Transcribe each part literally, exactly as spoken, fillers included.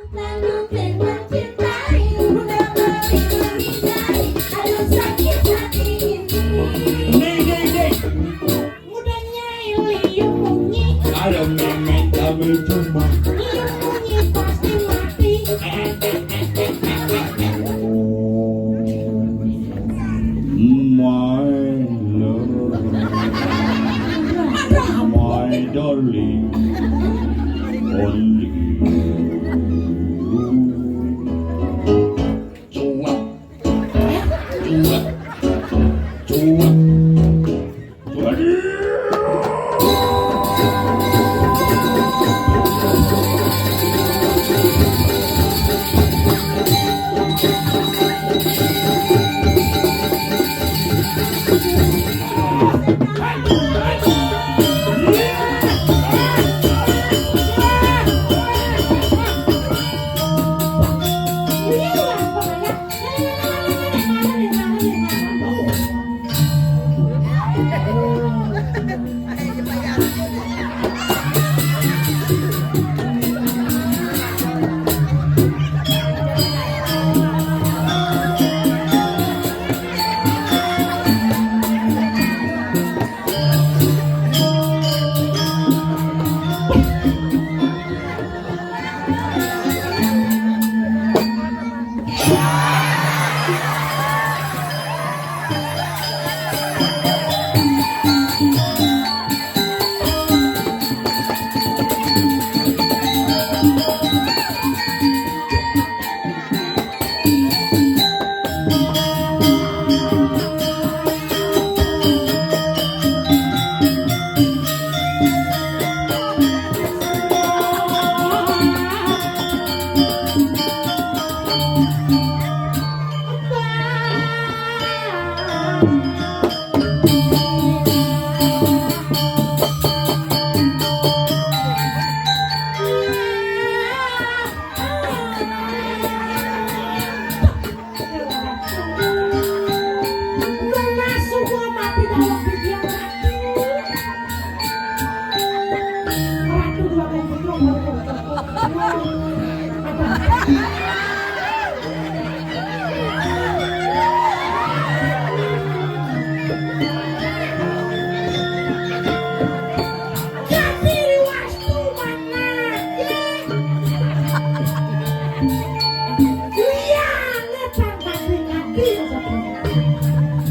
Lalu memang cintai, udah mau mencari, aduh sakit hati ini. Nih, nih, nih. Udah nyai liu munyi. Ada memet kami cuma. Liu munyi pasti mati. My love, my darling, only you. Cuap, cuap, cuap.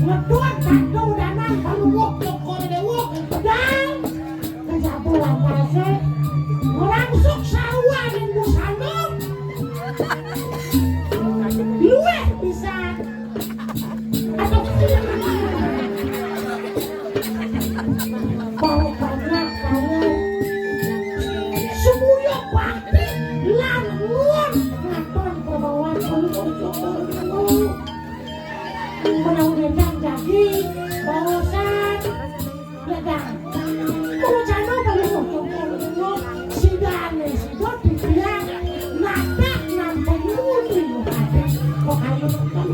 Ngedon kado danan paluwuh tokone dewek pedang. Kejapu lampase. Ngerangsuk sarwa ning busana. Luwih bisa. Aduh. Bau banyak karo. Semuya pati lan nuwun ngaton perbawan. Menawi wénten jagi baosan, ledang. Kocana paling ngono, sidane sida dibilang natak nampen nuli ade. Kok ayo tekan.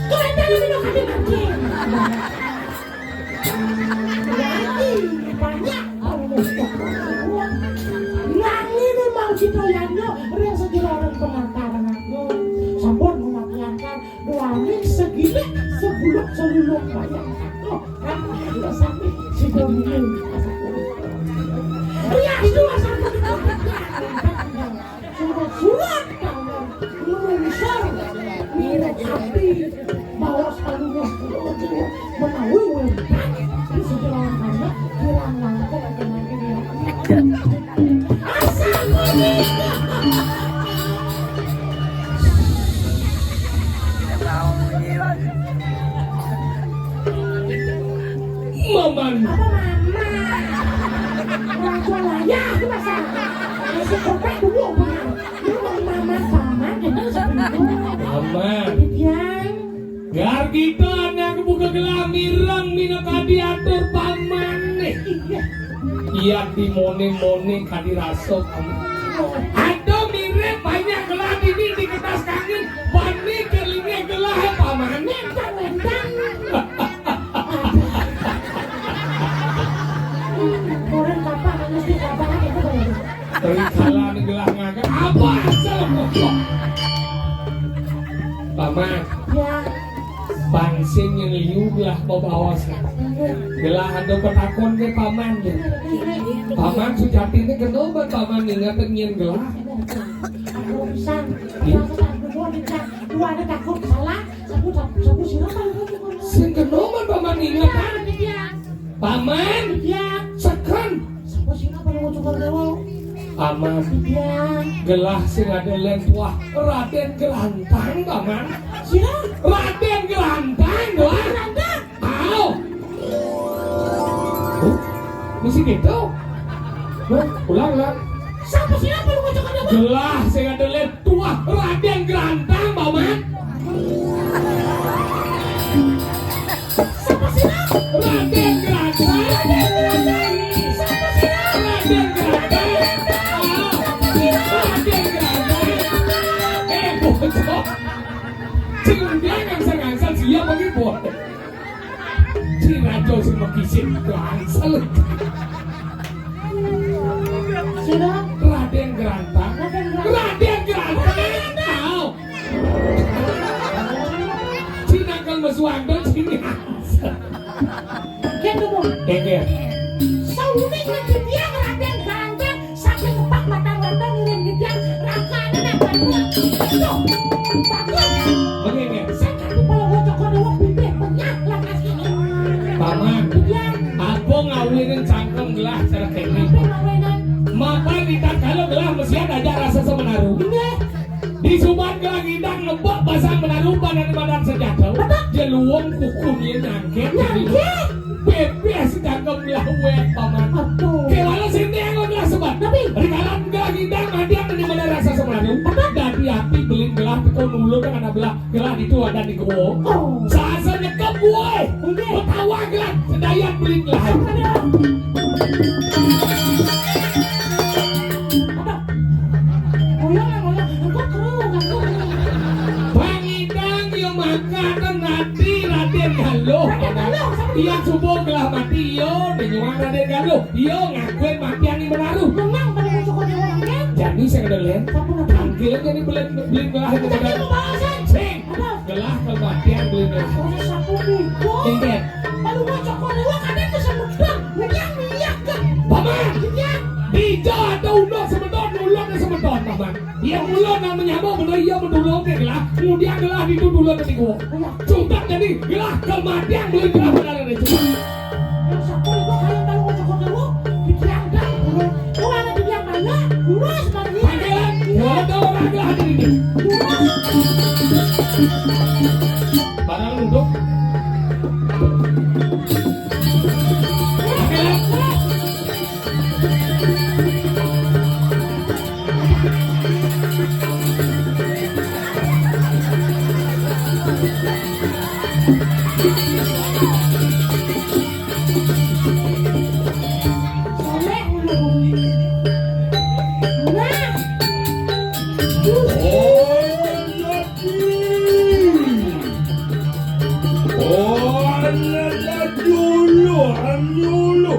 Kok enten lho kate mangke. Lagi banyak. Nanging mau kita yanda ring sejeroning pengantaran aku. Sampun memakiankan duaning segilik sebuluk seluluk banyak aku. Kan kita sampai si Domino. Rias dua sampai surat-surat kamu menulisar minum api bawa seluruh menawi wénten di sebelah mana kirang langkung kemungkinan. Asal menikah. Maman. Apa mama? Orang tua lah ya, aku masa masih kopek dulu benar. Lu mau mama paman itu sebenarnya. Paman. Bibian. Gar kita anak buka gelah mireng minakadi atur paman nih. Iya. Iya di mone-mone kadi rasa paman. Ada mirip banyak gelah dini di kertas kangin. Bani kelinge gelah ya paman. Paman, ya. Pang sing nyang liu gelah bebaos. Gelah ada petakon ke paman, ya. Paman sujatine kena ban paman nginget nyén gelah. Ada urusan. Iya. Ada takut salah. Sapu, sapu, sapu sira paling kuat. Sing kena ban paman inget, ah. Paman. Iya. Seken. Sapu sira paling kuat, Dewa. Paman. Iya. Gelah sing ada lén tuah Raden Gelantang, paman. Sira? Raden Gelantang, tuah. Gelantang. Au. Oh, mesti gitu. Hah? Ulang, ulang. Sapu sira paling kuat, Dewa. Gelah sing ada lén tuah Raden Gelantang, paman. Sapa sira? Raden Gelantang. Raden Gelantang. Sapa sira? Raden Gelantang. Ah, Raden Gelantang. Eh, bocok. Cing dia ngangsal-ngangsal siap bagi bocok. Cing raja sing mekisin ngangsal. Sira? Raden Gelantang. Raden Gelantang. Raden Gelantang. Au. Cina kang mesuang dong cina. Gitu, Bu. Geger. Sauning nang titiang Raden Gelantang saking Kepak Batang Lentong ngiring titiang rakanan apa dua. Tuh. Bagus. Oke, oke. Saya kaki pala wocok kono wong bibir penyah lah kasih. Paman. Titiang. Apa ngawinin cangkem gelah cara kene? Apa ngawinin? Mapan di tatkala gelah mesiat aja rasa semenaru. Inggih. Di suban gelah ngidang ngebek basang menaru badan-badan senjata. Betul. Jeluweng kukuné nyangkét. Nyangkét. Pépés cangkem gelah wét, paman. Aduh. Kéwala sing tiang gelah sebat. Tapi. Rikalan gelah ngidang madiang di mana rasa semenaru. Betul. Dadi ati belin gelah teka nulung anak belah. Gelah ditu ada di gua. Oh. Sasa nyekep gua. Oke. Betawa gelah sedaya belin gelah. Aduh. Aduh. Pangidang ya mangkaten nadi Raden Galuh. Raden Galuh, sapa? Iya subuh gelah mati ya, dinyuang Raden Galuh. Iya ngakuin mati ani menaruh. Memang pada musuh kau dewa kan? Jani saya kedeleng. Sapa napa? Tangkil jani belin belin gelah itu. Jadi pembahasan. Sing. Aduh. Gelah kematian belin gelah. Proses satu minggu. Inggih. Lalu mau cokor dewa kadang kesemutan. Yang minyak kan? Paman. Iya. Dija ada ulo semeton, ulo semeton, paman. Iya mula nang menyambung bener iya bedulung ke gelah. Kemudian gelah itu dulu ke tiga. Iya. Cutak jadi gelah kematian belin gelah benar ada cutak. Yang satu itu kalian tahu mau cokor dewa. Pikiran dah. Kalau ada pikiran mana? Lurus balik. Panggilan. Iya. Kalau tahu orang gelah di sini. Lurus. Barang duduk. Oh, la, la, dulu, dulu, dulu, dulu.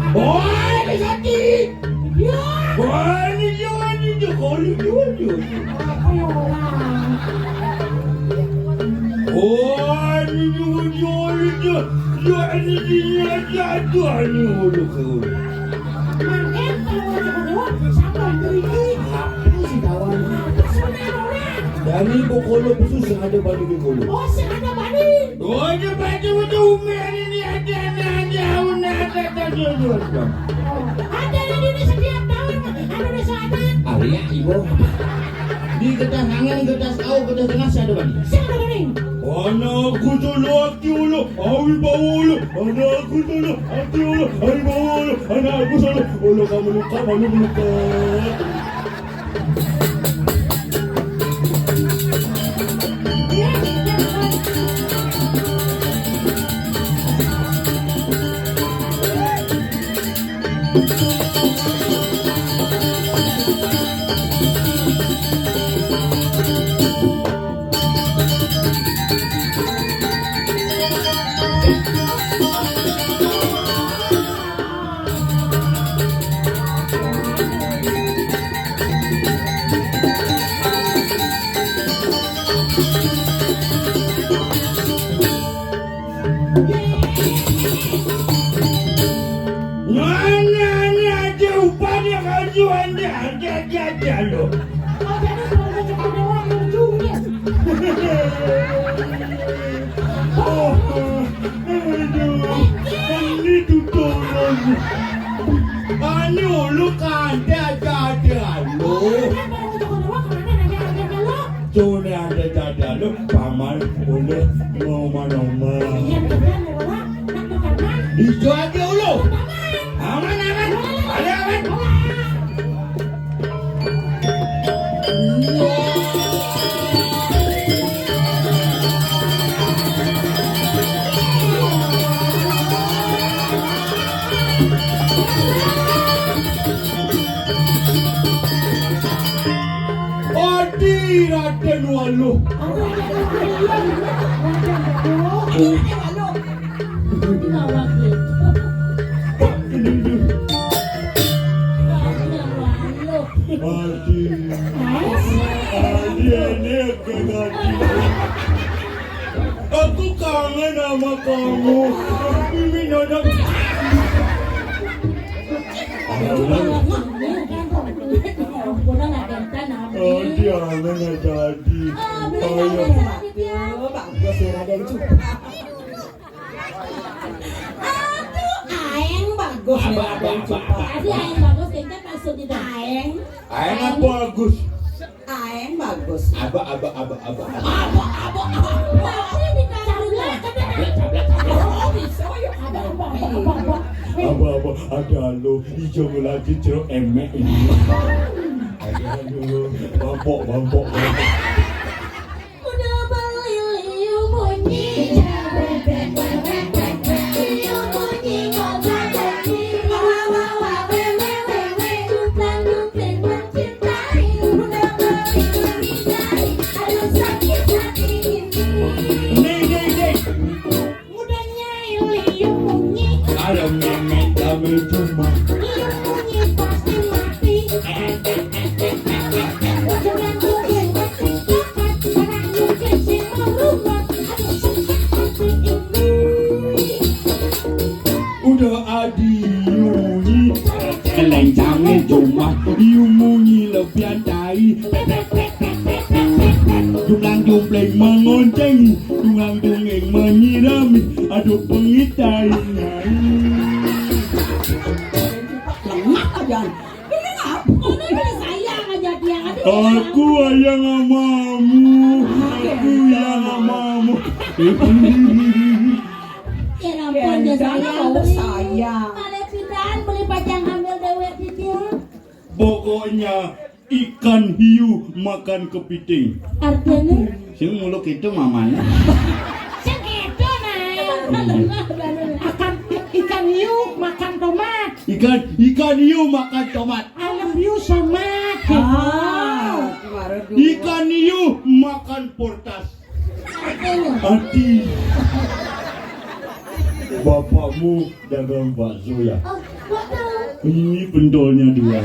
Woi, Sati! Wah, ini jangan ini kalau jual jual. Wah, ini jual jual itu. Ya ini dia jatuh ini hulu ke hulu. Makin kalau mau coba dewa, siapa yang beri? Apa sih kawan? Apa sih orang? Dari Bokolo khusus yang ada balik di Bokolo. Oh, sing ada balik. Oh, coba coba tuh ini ada ada ada ada ada ada ada. Ada di sini setiap tahun, ada di sana. Arya, Ibu. Di getah angen, getah kau, getah tengah, saya ada balik. Saya ada balik. Anakku solo, ati olo, awi bawa olo. Anakku solo, ati olo, awi bawa olo. Anakku solo, olo kamu luka, malu meluka. Mana ni ada upah dia kaju anda, ada, ada, ada lo. Oh, aduh, ini tuh tolong. Ani ulu kante aja ada lo. Cuma ada ada lo, paman ulu ngomong-ngomong. Ijo aja ulu. Aman, aman. Ada aman. Adi Raden Waluh. Pak Kedundun. Adi. Adi, ini ke Adi. Aku kangen sama kamu. Mimin ada. Adi, kangen ya, Adi. Ayo. Bagus ya, Raden juga. Aduh, aeng bagus nih, Raden Cipta. Tadi aeng bagus, kayaknya maksudnya aeng. Aeng apa bagus? Aeng bagus. Aba, aba, aba, aba. Aba, aba, aba. Tapi ditaruh lah. Tablet, tablet, tablet. Oh, bisa ya. Aba, aba, aba, aba, aba. Aba, aba, ada lo, ijo lagi jeruk emek ini. Ada lo, mampok, mampok, mampok. Udah beli liu munyi. Liu munyi ngobrol lagi. Wah, wah, wah, weh, weh, weh, weh. Cuplang, cupling, mencintai. Udah beli liu munyi. Aduh, sakit hati ini. Nih, nih, nih. Udah nyai liu munyi. Kalau memet kami cuma. Liu munyi pasti mati. Jangan mungkin mati. Anak mungkin si merubah. Aduh, sakit hati ini. Udah adi liu munyi. Kelencange cuma liu munyi lebihan tai. Jumlang jumpling mengonceng, tunggang tunging menyirami, aduh pengitai. Lemak aja. Ini ngapa? Ini sayang aja dia. Aku ayang amamu, aku yang amamu. Ya ampun, dia sayang. Mau beli, sayang. Ada pindahan beli pacang hamil dewek dia. Pokoknya ikan hiu makan kepiting. Artinya? Sing muluk itu mamanya. Sing itu, nah. Akan ikan hiu makan tomat. Ikan, ikan hiu makan tomat. I love you so much. Ah, kemarin dulu. Ikan hiu makan portas. Adi. Bapakmu dagang bakso ya? Oh, kok tahu? Ini pentolnya dua.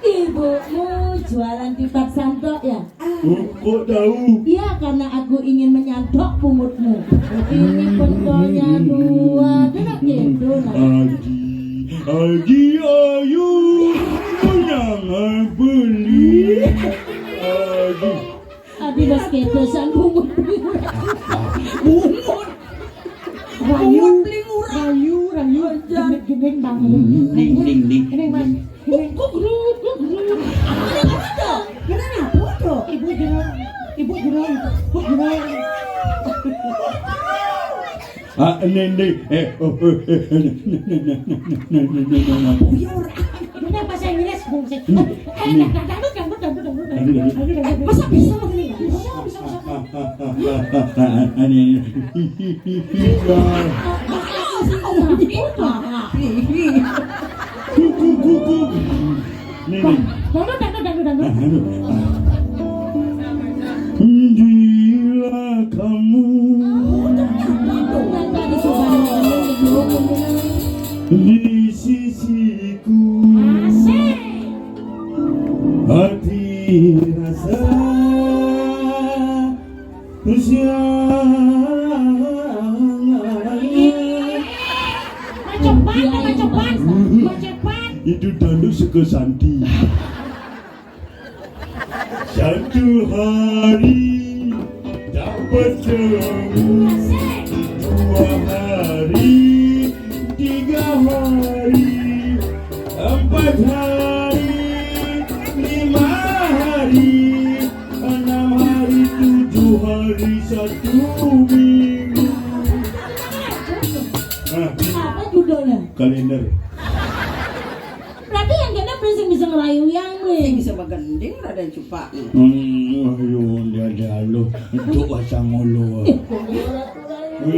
Ibumu jualan tipat santok ya? Oh, kok tahu? Iya, karena aku ingin menyantok punggungmu. Ini pentolnya dua. Dia gitu, nah. Adi, Adi, ayo. Jangan beli. Adi. Adi bas kepesan bungut. Bungut. Rayu, rayu, rayu. Gendeng, gendeng, Bang. Ning, ning, ning. Gendeng, Bang. Gendeng. Kugrut, kugrut. Ini apa tuh? Kenapa tuh? Ibu jeruk. Ibu jero, ibu jero. Ah, ini, ini, eh, oh, eh, eh, ini, ini, ini. Oh, ya ora. Ini bahasa Inggris, bullshit. Eh, dangdut, dangdut, dangdut, dangdut, dangdut. Aduh, aduh. Aduh, dangdut. Masa bisa, Mas, ini? Bisa, bisa, bisa. Ah, ah, ah, ah, ah, ah, ini, ini. Kuku, kuku. Ini, ini. Dangdut, dangdut, dangdut, dangdut. Nah, aduh. Bila kamu di sisiku, hati rasa. Macepat, macepat, macepat. Itu tanduk seka santi. Satu hari tak bertemu, dua hari, tiga hari, empat hari, lima hari, enam hari, tujuh hari, satu minggu. Nah, apa judulnya? Kalender. Berarti yang kena sing bisa ngerayu yang, sing bisa begending, Raden Cupak. Hmm, ayo, dia, dia, lu. Untuk pasang mulu. Iya, iya,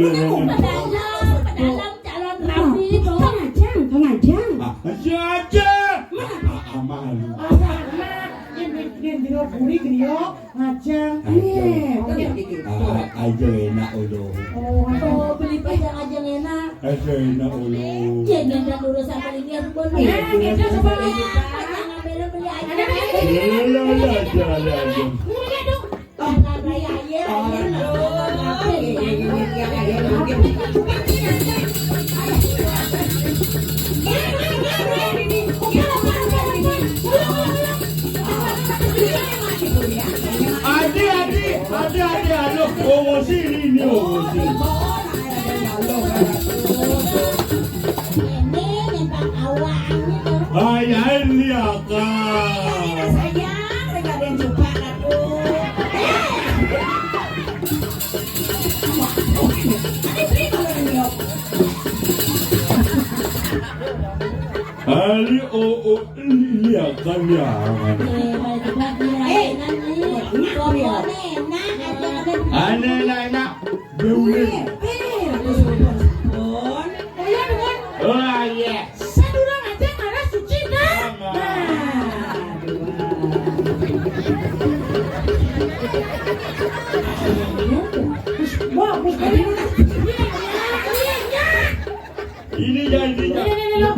iya. Pedalam, pedalam calon rabi, Kang Ajeng, Kang Ajeng. Ah, si Ajeng. Mana? Ah, ah, malu. Anak, anak, ini, ini, ini, buri, griyo. Ajeng. Ajeng. Iya, kan gitu. Ah, Ajeng enak, ulu. Oh, beli pajang Ajeng enak. Ajeng enak, ulu. Iya, jangan urus sama ini, aku pun. Iya, iya, iya. Jangan beli Ajeng. Iya, iya, iya, iya, iya, iya. Iya, dong. Iya, iya, iya, iya, iya. Adi, adi, adi, adi, adi, alo, owo sini, ini owo sini. Ini nembang awak, ini baru. Ay, ay, liaka. Ini sayang, ada yang coba, aduh. Eh. Ini beli kalau ini, oh. Ali, oh, oh, iya, kan, ya. Eh, balik lagi, eh, nanti. Pokoknya enak aja, ada. Aneh, enak, enak. Beulin. Eh, eh, aku suruh pun. Oh, iya, Bun. Oh, iya. Sadurung aja marah suci, kan? Sama. Nah, dua. Wah, Gus Bali. Iya, iya, iya, iya. Ini janjinya. Ini, ini, ini, lo.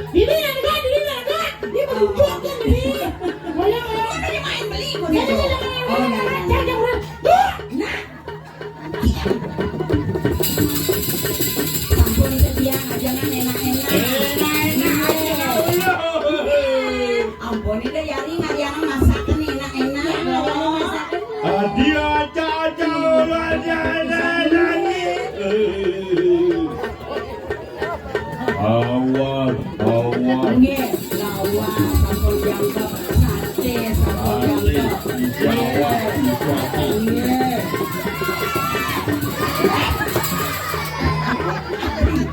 Ini yang enggak, ini yang enggak. Ini mau dibuat kan ini. Boleh, boleh. Kan tadi main beli, gua gitu. Ya, ya, ya, ya, ya. Oh, ya, ya, ya. Jangan, jangan. Tuh. Nah. Ampun, itu dia, jangan enak-enak. Enak-enak aja, Allah. Ampun, itu Yari, Mariana masakan enak-enak. Ya, Allah, masakan. Adia, caca, adia, adia, adia. Awas, awas. Nggih, lawas, sampun jangkep, sate, sampun jangkep. Nggih. Nggih.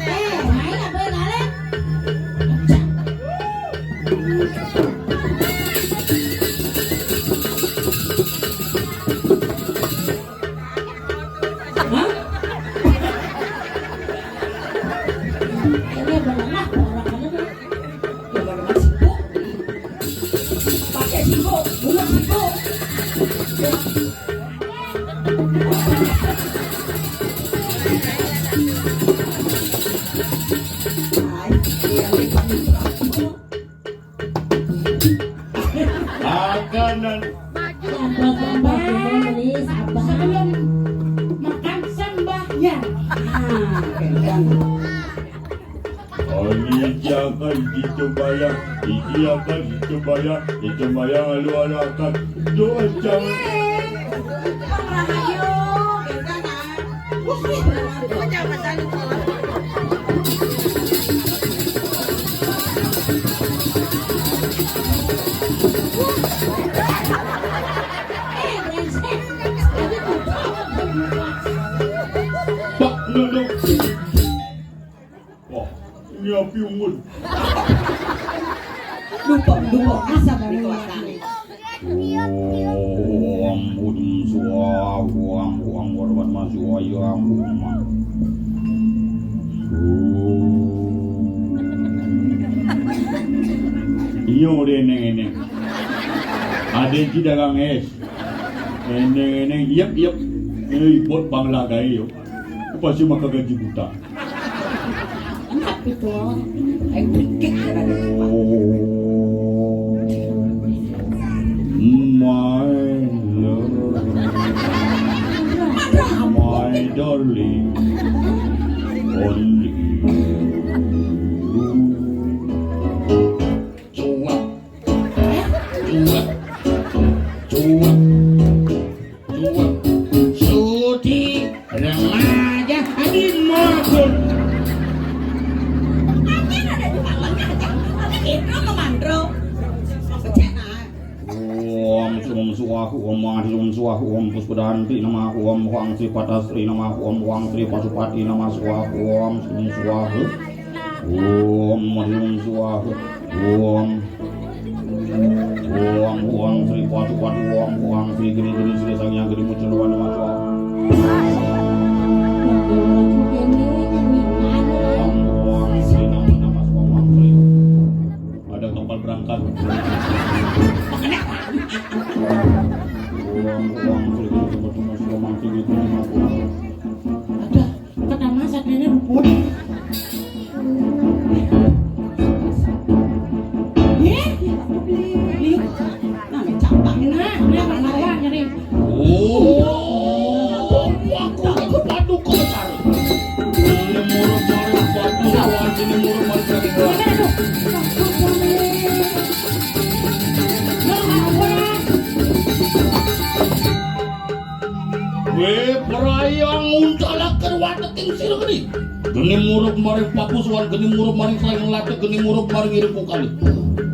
Eh, main apa ya, Lalek? Hah? Ini bener lah, orang aja tuh. Ya, bener sibuk. Pakai sibuk, bunga sibuk. Ay, iya, iya. Makanan. Sabar, sabar, sabar, sabar. Sebelum makan, sembahyang. Ah, gendang. Oli, jangan dicoba ya. Iki akan dicoba ya. Dicoba ya, lalu akan. Doa jangan. Rahayu, gendang, ah. Ya piungun. Dupa, dupa, asa baru. Om Hum Swaha, Om Hum Hum Swaha, Om. Iya, udah eneng-eneng. Ada yang tidak gang es. Eneng-eneng, yep, yep. Eh, buat panglagai yo. Pasti maka gaji buta. Enak itu. Ayo dikit ya, Raden. Oh, my love, my darling, only you. Cuap, cuap, cuap. Dua. Suci remaja adi magun. Anjir, ada di malamnya aja. Tapi kita memandro. Om Sum Swaha, Om Adi Sum Swaha, Om Puspadanti Namaha, Om Huang Sri Patasri Namaha, Om Huang Sri Pasupati Namaha Swaha, Om Sum Swaha, Om Adi Sum Swaha, Om Om Huang Sri Padu Padu, Om Huang Sri Geni Geni, Sri Sang Yang Geni Muncul Wani Matua. Om Huang Sri Nama Nama Swa Huang Sri. Ada kapal berangkat. Om Huang Sri Geni Geni Muncul Wani Matua, Huang Sri Geni Geni Matua. Ada. Kata masak nenek ruput. Ye, liu. Nah, campaknya nah, nah, nah, nah, nyeri. Oh, aku ke paduka cari. Ini muruk mari batu, ini muruk mari cari. Mana tuh? Nah, apa? Wé, prayang nguncalaken wateking sira geni. Geni murub maring papusuhan, geni murub maring saling latih, geni murub maring iring kali.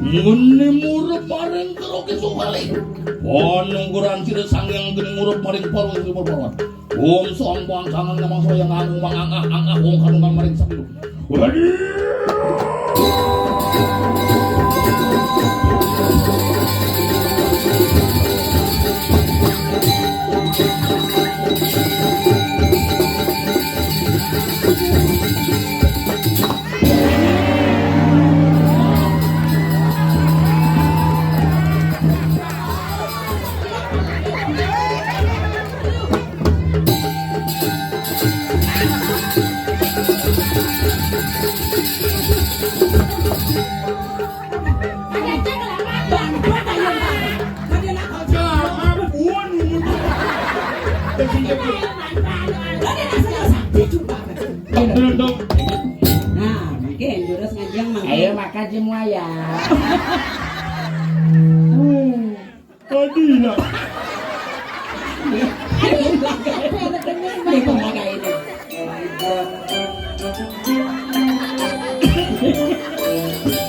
Geni murub maring kero kisukali. Panungguran sira sangyang geni murub maring parwa sira parwan. Om Sang Pangsangan Namang Soyang Agung Mangangah Angah Wong Kanungan Maring Sabilu. Nah, mungkin jurus ngajeng mangkin. Ayo makan semua ya. Tadi lah. Ini pembagai ini.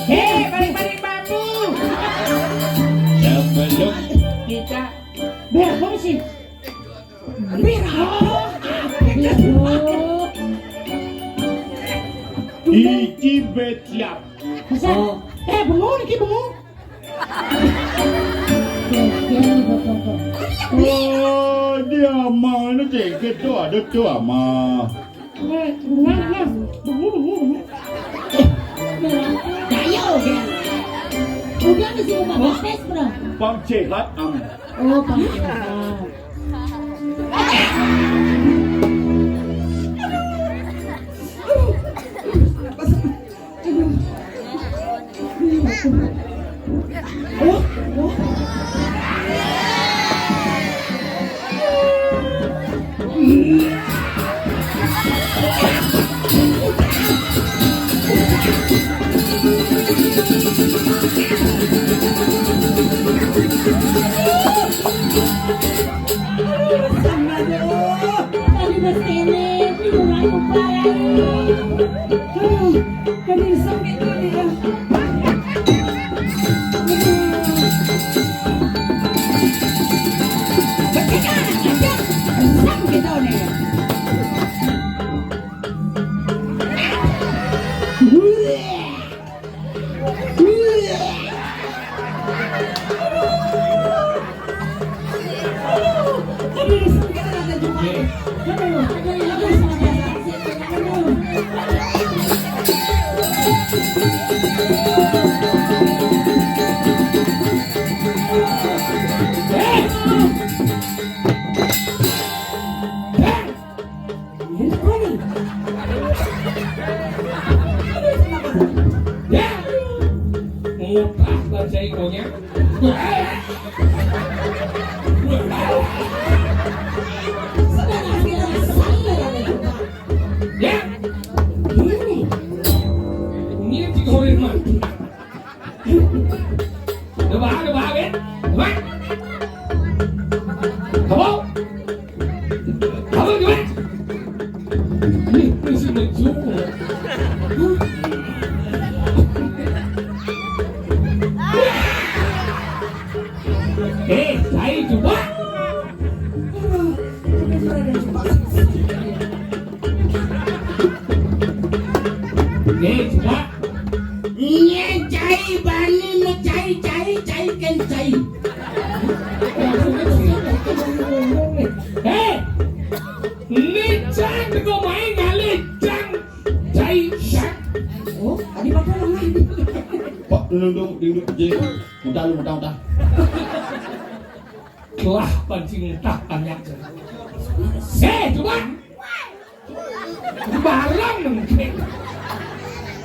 Hei, balik-balik bambu. Sebelum kita berfungsi. Iki bet siap. Bisa. Oh. Eh, bengong iki bengong. Oh, dia mah ini dikit tuh, ada tuh ama. Eh, bengong, Mas. Bengong, bengong, bengong. Ayo, udah. Udah di sini, Pak. Tes, Bro. Pam Jehat am. Oh, Pam Jehat. Aduh, Mas Kene, ini kurang upaya. Aduh, kami sempit ini ya. Aduh. Betul, betul. Sempit ini. Ikonya. Ya. Ini tiga orang mah. Coba, coba, Ben. Coba. Kamu? Kamu, coba. Ini, ini si Meju. Eh, saya coba. Eh, coba. Nyén cai bani mecai cai, cai kén cai. Eh, ni cang teko main ngalih cang cai cang. Oh, adi pada lengan. Pak, duduk, duduk, duduk, je. Mudah lu, mudah, mudah. Telah pancing entah banyak. Eh, coba. Barang mungkin.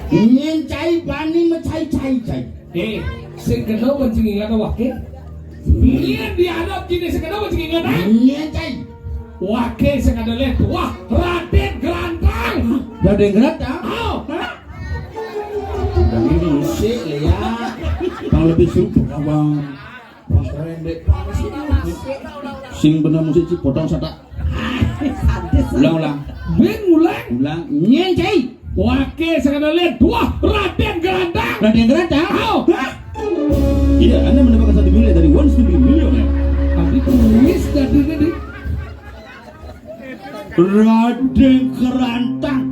Nyén cai bani mecai cai cai. Eh, sing kena pancing ingat waké. Nyén diarep kini sing kena pancing ingat, ah? Nyén cai. Waké sing ada leh tuah, Raden Gerantang. Raden Gerantang? Oh, hah? Udah ini musik, ya. Bang lebih suruh abang. Bang keren, Dek. Sing bener musik, Ci, potong satak. Ulang, ulang. Ben ulang. Ulang. Nyén cai. Waké sakadalé tuah Raden Gerantang. Raden Gerantang? Hao. Hah? Iya, Anda mendapatkan satu miliar dari One Studio Millionaire. Tapi kuis tadi tadi. Raden Gerantang.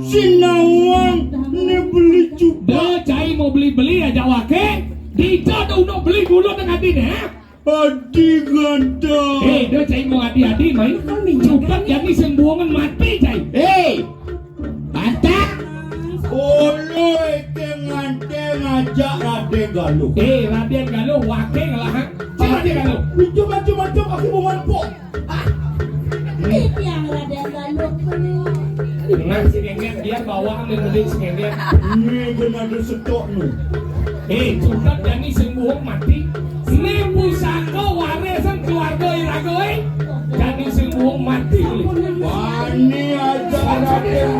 Sinawang né beli juga. Dah, cai mau beli-beli aja waké. Dija tuh udah beli dulu dengan ini, ya. Adi ganteng. Eh, dah cai mau adi-adi, mai. Cupat jani sing buangan mati, cai. Eh, mantap. Olo eke ngante ngajak Raden Galuh. Eh, Raden Galuh, waké ngelahang. Cai Raden Galuh. Macam-macam, macam aku mau ngampuk. Ah. Ini yang Raden Galuh. Nah, si Ngenget, dia bawaan dan gede si Ngenget. Ini benar ada setok nih. Eh, cutat jani sing buuk mati. Ini pusaka warisan keluarga iraga, eh. Jani sing buuk mati. Wani aja Raden.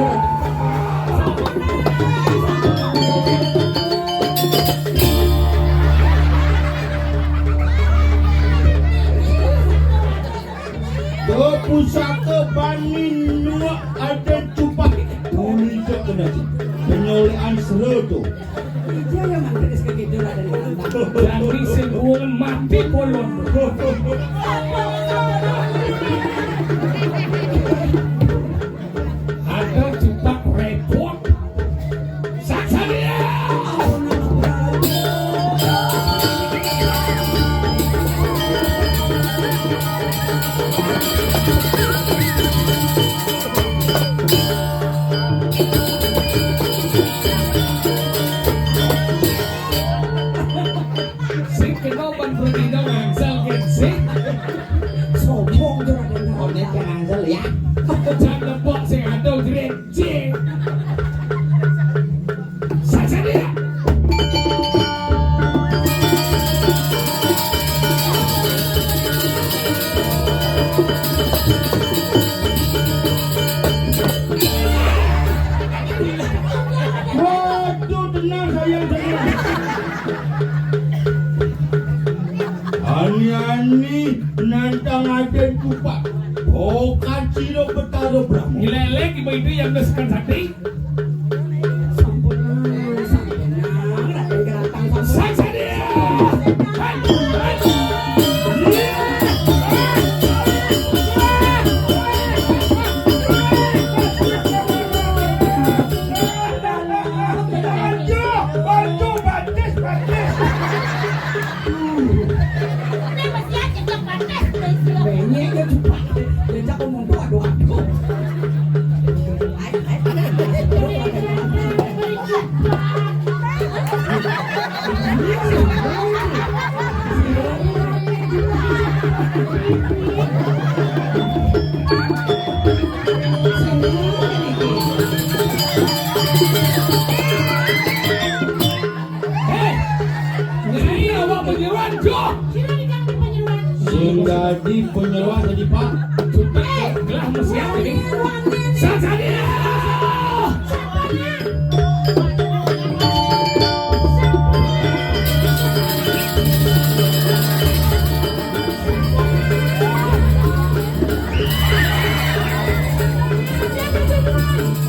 Ke pusaka bani nuak ada cupak. Tuli ke kena. Penyolekan sera tu. Ija yang mantris ke kita lah dari dalam. Jadi sebulan mati polon. Ada cupak repot. Saksadia. Sing kena ban pergi dong, Angsel, kan, sing. Sombong tuh, Raden. Onet kan, Angsel, ya. Jangan lepok, sing ada, jerit. Cing. Saja dia. Waduh, tenang sayang, tenang. Ani-ani nantang aden kupak. Okan sira Betara Brahma. Ngelelek ibu itu yang udah sekan sakti. Sampun, sampun, Raden Gerantang, sampun. Sang Sadia! Aduh, aduh, batis, batis. Ini masih aja, Cok, batis. Ini aja, Cok. Diajak ngomong tuh, aduh, aduh. Hei, nyai Hei,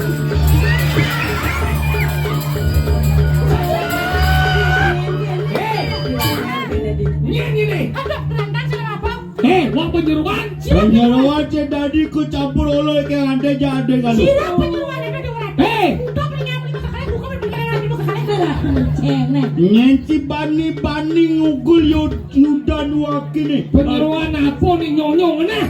nyén ini. Aduh, Grandang, sing apa? Hei, wong penyeruan. Penyeruan cek dadi ku campur oleh ke ande jade kan. Sira penyeruan itu diurat. Hei. Udah mendingan beli masakan, bukan mendingan beli masakan. Cengnek. Nyenci bani-bani ngugul yud-, yudan wakini. Penyeruan apa nih nyonyong nah?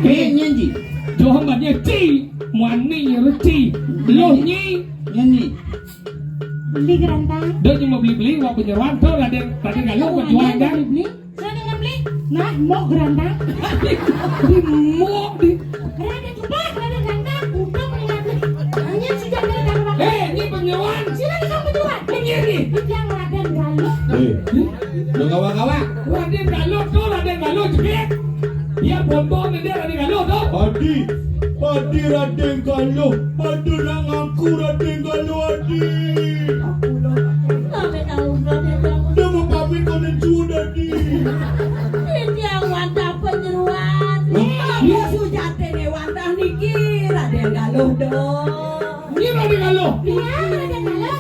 Hei, nyenci. Johan badnya ci, muani reci. Loh nyi. Nyenci. Beli Grandang. Dok cuma beli-beli, wak penyeruan, tuh Raden, Raden Galuh, penjual kan? Beli-beli. Raden Galuh beli. Nah, mau Grandang. Di mau di. Raden coba, Raden Grandang, udah mendingan beli. Hanya sejak dari Galuh. Eh, ini penyeruan. Sila di kamu penyeruan. Ini, ini. Yang Raden Galuh. Eh, lo kawa-kawa. Raden Galuh, tuh Raden Galuh, jepit. Dia bonbon, dia Raden Galuh, tuh. Adi, Adi Raden Galuh, pada nak ngaku Raden Galuh, Adi. Sampai tahu Raden Galuh. Dia mau pamit kau dan sudah, Adi. Ini yang wantah penyeruan. Hah? Apa sujatene wantah niki, Raden Galuh, dong? Ini Raden Galuh. Iya, Raden Galuh.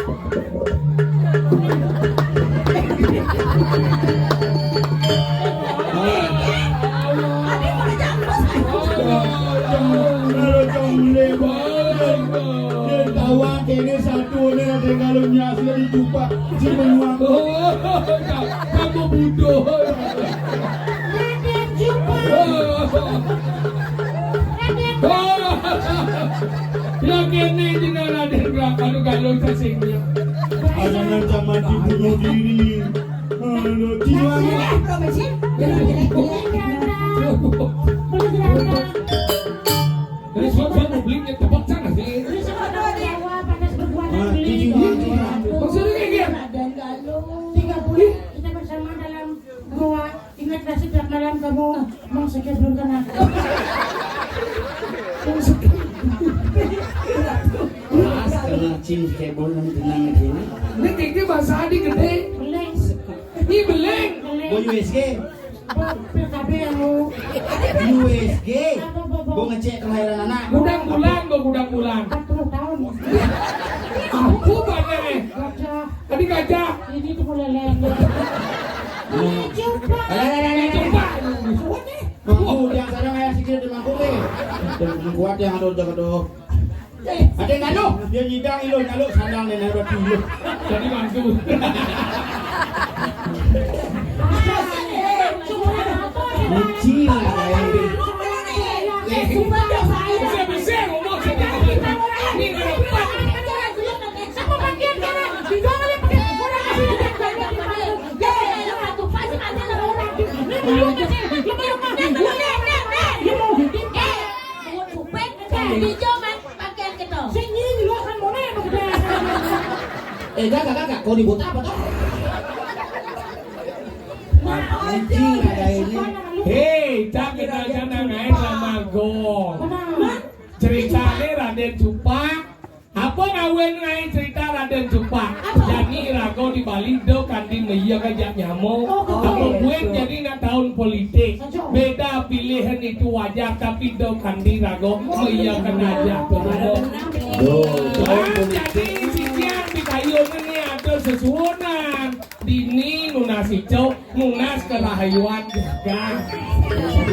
Kalau jong boleh, Bang. Dia tawa kene satu ni, ada kalau nyas dia dicupak. Si menuang. Oh, kamu bodoh. Raden Jumpa. Oh. Raden. Oh. Ya kene jeneng Raden Galuh, kalau sasingnya. Ada yang sama dibunuh diri. Aduh, jiwa. Ini suara publiknya tepuk tangan sih. Ini semua tahu Jawa, panas berbuatan Ah, beli. Tujuh, tujuh. Maksudnya kayak gini. Raden Galuh. Tiga bulan kita bersama dalam gua. Ingatlah setiap malam kamu mau sekeblur kena. Pas kena cing kebon dan tenang di sini. Ini kayak bahasa adik gede. Beling. Ini beling. Beling. Boy U S G. P K B yang mau. U S G. Apa, apa, apa? Gua ngecek kelahiran anak. Gudang bulan, gua gudang bulan. Empat puluh tahun. Aku mana nih? Gajah. Tadi gajah. Ini tuh mulai lele. Ini coba. Alah, alah, alah, alah. Coba. Suwun nih. Mangku, yang sana kayak sikit di mangku nih. Kuat yang ada udah aduh. Ada nggak lo? Dia nyidang ilo, nggak lo sandang dan ada dulu. Jadi mangku. Lucu lah, kayak ini. Eh, sumpah, saya. Bisa-bisa ngomong sama kita. Ini nggak dapat. Eh, gak, gak, gak, gak. Kau dibuat apa tuh? Anjing ada ini. Hei, cak kita jangan main sama gol. Ceritane Raden Cupak. Apa ngawin ngae cerita Raden Cupak? Apa? Jani raga di Bali do kanti meyia kajak nyamo. Oh, apa betul. Buin jadi nak tahun politik. Betul. Beda pilihan itu wajar, tapi do kanti raga meyia kan aja. Betul. Yo, tahun politik. Jadi sitian di kayu ni ada sesuunan. Dini nunas icuk, nunas kerahayuan jagat.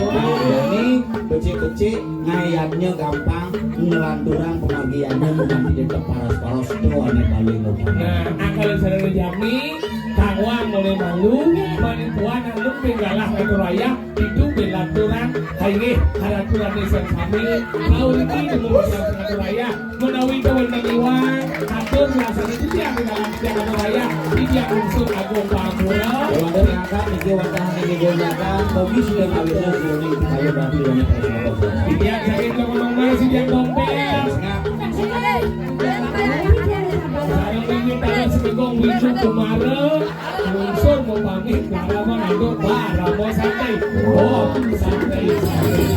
Nah, ini becik-becik ngayatnya gampang, ngelanturan pemagiannya bukan di tetep paras-paros, itu ane paling utama. Nah, akal sadar jami, kawang mulai malu, manipuan anu pinggalah ngatur raya, itu belaturan, hairih, haraturan desa kami, tahu ini ilmu silaturahim, menawi kawin iwang, atur melaksanakan titiang di dalam setiap anu raya, titiang unsur agung pamura. Wonten angkat niki wantah niki gonjakan, kopi sudah ngawinnya jroning kayu batu yang terus. Titiang saking Gunung Mas, titiang dompet. Sareng niki taruh semegong wisnu kumara. Lungsur mau pamit, Rama ngantuk, bah, Rama santai. Oh, santai, santai.